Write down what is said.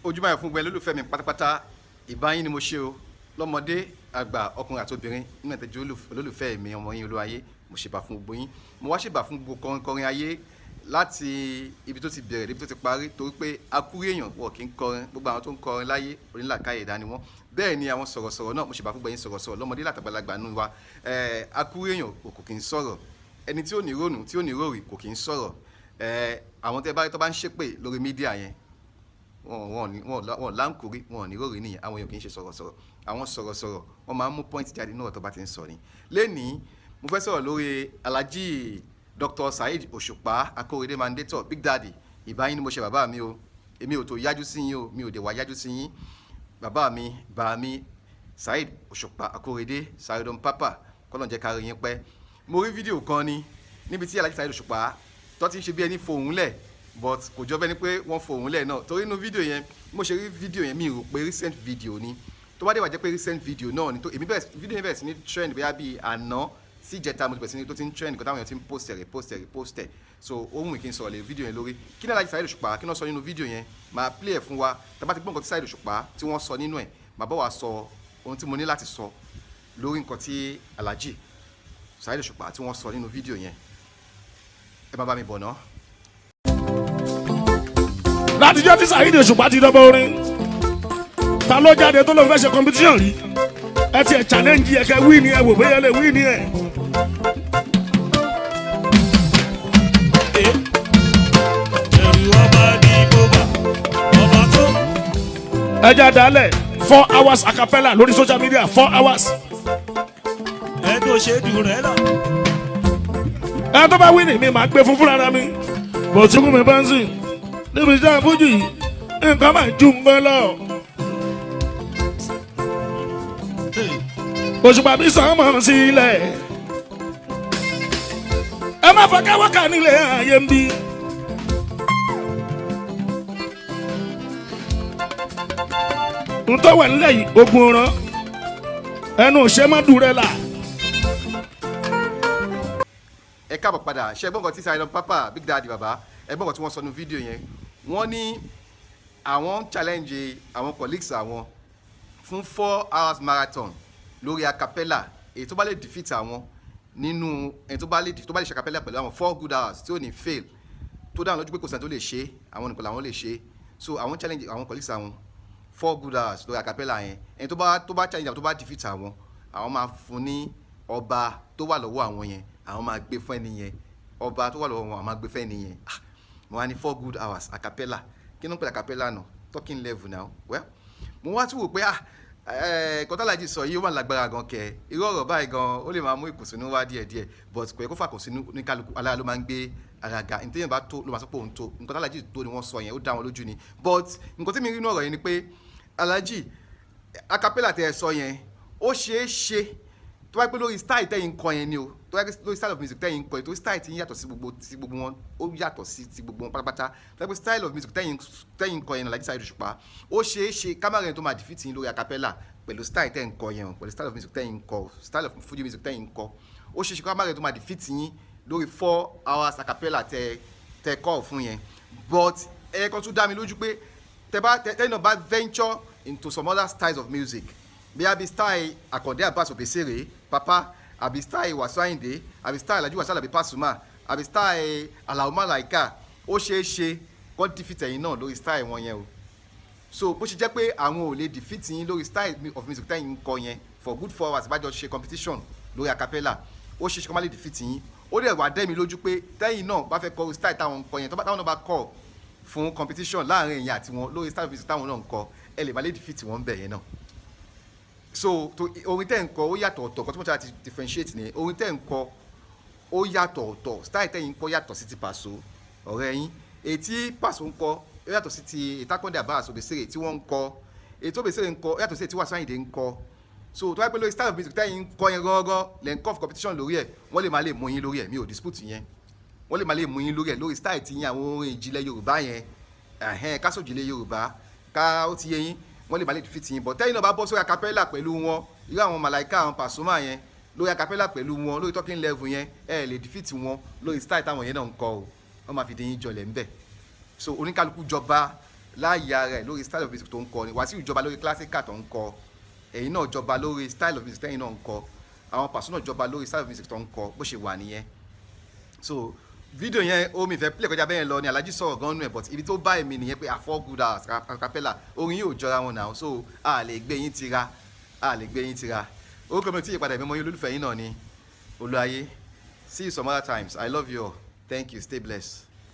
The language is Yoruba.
Ojúmọ́ ayọ̀ fún gbogbo olólùfẹ́ mi pátápátá. Ìbá yín ni mo ṣe o, lọ́mọdé, àgbà, ọkùnrin àti obìnrin nínú ìtẹ́jú olólùfẹ́ mi, ọmọ yín Olúwayé. Mo ṣèbà fún gbogbo yín. Mo wá ṣèbà fún gbogbo kọrin ayé láti ibi tó ti bẹ̀rẹ̀ débi tó ti parí, torí pé akúrí èèyàn wọ̀ kí ń kọrin. Gbogbo àwọn tó ń kọrin láyé, onílàkàyè dání wọn. Bẹ́ẹ̀ ni àwọn sọ̀rọ̀sọ̀rọ̀ náà. Mo ṣèbà fún gbẹ̀yìn sọ̀rọ̀sọ̀rọ̀, lọ́mọdé látàgbàlagbà nù wa. Akúrí èèyàn kò kí ń sọ̀rọ̀. Ẹni tí ò ní rònú, tí ò ní ròrì, kò kí ń sọ̀rọ̀. Àwọn tẹ́ bá rí tó bá ń ṣépè lórí media yẹn, wọn láǹkórí, wọn ò ní ròrì nìyẹn. Àwọn èèyàn kì í ṣe sọ̀rọ̀sọ̀rọ̀. Àwọn sọ̀rọ̀sọ̀rọ̀, wọ́n máa ń mú point jáde nínú ọ̀rọ̀ tó bá ti ń sọ ni. Lẹ́nìí, mo fẹ́ sọ̀rọ̀ lórí Alhaji Dr. Saheed Òṣùpá Akórèdé Mandator, Big Daddy. Ìbá yín ni mo ṣe, bàbá mi o. Èmi ò tó yájú sí yín o, mi ò dé wá yájú sí yín, bàbá mi, bàá mi Saheed Òṣùpá Akórèdé Saheed Papa. Kọ́lọ́n jẹ́ ká rí yín pẹ́. Mo rí fídíò kan ni níbi tí Alhaji Saheed Òṣùpá tó ti ń ṣe bí ẹni fohùn lẹ̀, but kò jọ bẹ́ẹ̀ ni pé wọ́n fohùn lẹ̀ náà, torí inú fídíò yẹn, mo ṣe rí fídíò yẹn, mi rò pé recent video ni. Tó bá dé wá jẹ́ pé recent video náà ni, tó èmi bẹ̀rẹ̀, fídíò yẹn bẹ̀rẹ̀ sí ní trend bóyá bíi àná sí ìjẹta. Mo ti bẹ̀rẹ̀ sí ní tó ti ń trend, nǹkan táwọn èèyàn ti ń post ẹ̀, repost ẹ̀, repost ẹ̀. So ó wù mí kí n sọ̀rọ̀ lé fídíò yẹn lórí. Kí ní Alhaji Saheed Òṣùpá, kí ni wọ́n sọ nínú fídíò yẹn? Máa play ẹ̀ fún wa. Tá bá ti gbọ́ nǹkan tí Saheed Òṣùpá tí wọ́n sọ nínú ẹ̀, màá bá wa sọ ohun tí mo ní láti sọ lórí nǹkan tí Alhaji Saheed Òṣùpá tí wọ́n sọ nínú fídíò yẹn. Ẹ má bá mi bọ̀ ná. Látijọ́ tí Saheed Òṣùpá ti dọ́gbọ́n orin, ta ló jáde tó lóun fẹ́ ṣe competition rí? Ẹ tiẹ̀ challenge ẹ kẹ́ wí ni, ẹ wò bóyá lè wí ni ẹ. Ẹ̀rù ọba ní bóbá ọba tó. Ẹ jẹ́ àdálẹ̀ 4 hours acapella lórí social media, 4 hours. Ẹ tó ṣe dùn rẹ lọ. Ẹ tó bá wí ni mi máa gbé fún fúnra mi. Bó tí kú mi bá ń sìn níbi iṣẹ́ àfújì yìí, nǹkan máa ju nǹkan lọ. Òṣùpá bí sọ́mọ̀ sílẹ̀, ẹ má fọ káwọ́kà nílé ayé ń bí. Ntọ́wẹ̀ nílẹ̀ yìí, ogun rán ẹnu ṣe má dùn rẹ là. Ẹ káàbọ̀ padà. Ṣe gbọ́n kan tí Saheed Papa, Big Daddy, bàbá, ẹ gbọ́n kan tí wọ́n sọ nínú fídíò yẹn? Wọ́n ní àwọn challenge àwọn colleagues àwọn fún 4 hours marathon lórí acapella. Èyí tó bá lè defeat àwọn nínú ẹni tó bá lè ṣe acapella pẹ̀lú àwọn 4 good hours tí ò ní fail, tó dáhùn lójú pé kò sẹ́ni tó lè ṣe, àwọn nìkan làwọn lè ṣe. So àwọn challenge àwọn colleagues àwọn 4 good hours lórí acapella yẹn. Ẹni tó bá challenge àwọn, tó bá defeat àwọn, àwọn máa fún ní ọba tó wà lọ́wọ́ àwọn yẹn. Àwọn máa gbé fún ẹni yẹn. Ọba tó wà lọ́wọ́ wọn, àwọn máa gbé fún ẹni yẹn. Ah, mo wá ní 4 good hours acapella, kí ló ń pè acapella náà? Talking level now. Well, mo wá tún wò pé, ah, kọ́tàlájì sọ yìí, ó wà lágbára gan kẹ. Irú ọ̀rọ̀ báyìí gan, ó lè máa mú ìkùnsínú wá díẹ̀díẹ̀, but kò yẹ kó fà kùnsínú. Ní kálukú alára ló máa ń gbé ara ga. Ní téèyàn bá tó ló máa sọ pé òun tó. Nǹkan tàlájì tó ni wọ́n sọ yẹn, ó dá wọn lójú ni. But nǹkan tí mi rí inú ọ̀rọ̀ yẹn ni pé, Alhaji, acapella tẹ ẹ sọ yẹn, ó ṣeé ṣe tó bá pẹ́ lórí style tẹ́yìn ń kọ yẹn ni o. Tó bá pẹ́ lórí style of music tẹ́yìn ń kọ yẹn, tó style tí ń yàtọ̀ sí gbogbo ti gbogbo wọn, ó yàtọ̀ sí ti gbogbo wọn pátápátá. Tó bá pẹ́ style of music tẹ́yìn ń kọ yẹn, Alhaji Saheed Òṣùpá, ó ṣeé ṣe kámárẹ̀ tó máa defeat yín lórí acapella pẹ̀lú style tẹ́yìn ń kọ yẹn o, pẹ̀lú style of music tẹ́yìn ń kọ, style of Fuji music tẹ́yìn ń kọ. Ó ṣeé ṣe kámárẹ̀ tó máa defeat yín lórí 4 hours acapella tẹ kọ́ fún yẹn. But ẹ kan tún dá mi lójú pé tẹ bá tẹ́yìn náà bá venture into some other styles of music, bí àbí style Àkàndé Abbas Obesere Papa, àbí style Wasiu Ayinde, àbí style Alhaji Wasiu Alabi Pasuma, àbí style Alao Malaika, ó ṣeé ṣe kó defeat ẹ̀yin náà lórí style wọn yẹn o. So bó ṣe jẹ́ pé àwọn ò lè defeat yín lórí style of music tẹ́yìn ń kọ yẹn for good 4 hours, bá jọ ṣe competition lórí acapella, ó ṣeé ṣe kó má lè defeat yín. Ó dẹ̀ wá dẹ́ mi lójú pé tẹ́yìn náà bá fẹ́ kọ style táwọn ń kọ yẹn, táwọn náà bá kọ fún competition láàrin ẹ̀yin àti wọn lórí style of music táwọn náà ń kọ, ẹ lè má lè defeat wọn bẹ̀ yẹn náà. So to orin tẹ́ ń kọ, ó yàtọ̀ ọ̀tọ̀. Kan tí mo ti láti differentiate ni orin tẹ́ ń kọ, ó yàtọ̀ ọ̀tọ̀. Style tẹ́yìn ń kọ yàtọ̀ sí ti Paso ọ̀rẹ́ yín. Èyí tí Paso ń kọ, ó yàtọ̀ sí ti Ìtàkùndé Abbas Obesere tí wọ́n ń kọ. Èyí tí Obesere ń kọ, ó yàtọ̀ sí èyí tí Wasiu Ayinde ń kọ. So tó bá pẹ́ lórí style of music tẹ́yìn ń kọ yẹn gángan lẹ́ ń kọ́ fún competition lórí ẹ̀, wọ́n lè má lè mú yín lórí ẹ̀. Mi ò dispute yẹn. Wọ́n lè má lè mú yín lórí ẹ̀, lórí style tí yín, àwọn orin ìjìnlẹ̀ Yorùbá yẹn, ẹ̀hẹ́n, kásò ìjìnlẹ̀ Yorùbá ká, ó ti yé yín, wọ́n lè má lè defeat yín. But tẹ́yìn náà bá bọ́ sórí acapella pẹ̀lú wọn, irú àwọn Màláìka, àwọn Pasuma yẹn, lórí acapella pẹ̀lú wọn, lórí talking level yẹn, ẹ lè defeat wọn lórí style táwọn yẹn náà ń kọ o. Wọ́n máa fi dín yín jọlẹ̀ ńbẹ̀. So oníkálukú jọba. Láàyè ara ẹ̀ lórí style of music tó ń kọ ni. Wàsíù jọba lórí classical tó ń kọ, ẹ̀yin náà jọba lórí style of music tẹ́yin náà ń kọ, àwọn Pàṣọ náà jọba lórí style of music tó ń kọ. Bó ṣe wà nìyẹn. So fídíò yẹn, omi ìfẹ́ play kọjá bẹ́ẹ̀ lọ ni. Alhaji sọ̀rọ̀ gan nù ẹ̀, but ibi tó bá èmi nìyẹn pé 4 good hours a cappella, orin yóò jọra wọn náà. So a lè gbé yín tira, a lè gbé yín tira. Orúkọ mi ò tí ì padà, ìmọ̀ yín, olólùfẹ́ yín náà ni, Olúayé. See you some other times. I love you all. Thank you. Stay blessed.